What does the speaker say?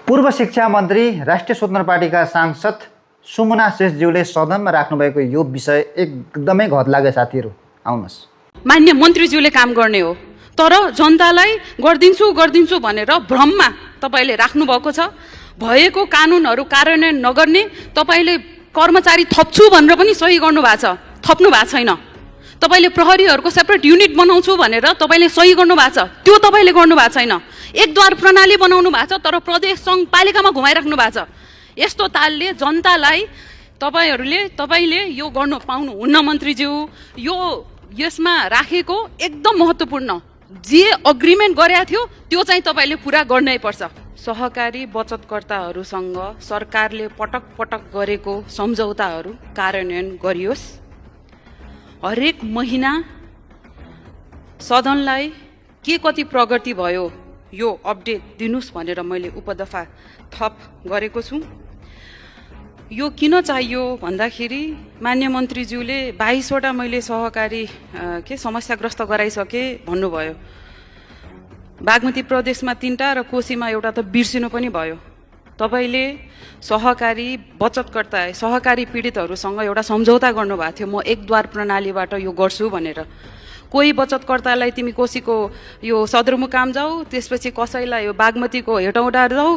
पूर्व शिक्षा मन्त्री राष्ट्रिय स्वतन्त्र पार्टीका सांसद सुमना शेषज्यूले सदनमा राख्नुभएको यो विषय एकदमै घतलाग्दो साथीहरू। आउनुहोस्। मान्य मन्त्रीज्यूले काम गर्ने हो, तर जनतालाई गर्दिन्छु भनेर भ्रममा तपाईँले राख्नुभएको छ। भएको कानुनहरू कार्यान्वयन नगर्ने, तपाईँले कर्मचारी थप्छु भनेर पनि सही गर्नुभएको छ, थप्नु भएको छैन। तपाईँले प्रहरीहरूको सेपरेट युनिट बनाउँछु भनेर तपाईँले सही गर्नुभएको छ, त्यो तपाईँले गर्नुभएको छैन। एकद्वार प्रणाली बनाउनु भएको छ, तर प्रदेश सङ्घ पालिकामा घुमाइराख्नु भएको छ। यस्तो तालले जनतालाई तपाईँले यो गर्नु पाउनुहुन्न मन्त्रीज्यू। यो यसमा राखेको एकदम महत्त्वपूर्ण जे अग्रिमेन्ट गरेको थियो त्यो चाहिँ तपाईँले पुरा गर्नै पर्छ। सहकारी बचतकर्ताहरूसँग सरकारले पटक पटक गरेको सम्झौताहरू कार्यान्वयन गरियोस्। हरेक महिना सदनलाई के कति प्रगति भयो यो अपडेट दिनुस् भनेर मैले उपदफा थप गरेको छु। यो किन चाहियो भन्दाखेरि मान्य मन्त्रीज्यूले 22वटा मैले सहकारी समस्याग्रस्त गराइसके भन्नुभयो। बागमती प्रदेशमा 3टा र कोशीमा एउटा त बिर्सिनु पनि भयो। तपाईँले सहकारी बचतकर्ता सहकारी पीडितहरूसँग एउटा सम्झौता गर्नुभएको थियो, म एकद्वार प्रणालीबाट यो गर्छु भनेर। कोही बचतकर्तालाई तिमी कोशीको यो सदरमुकाम जाऊ, त्यसपछि कसैलाई यो बागमतीको हेटौँडा जाऊ,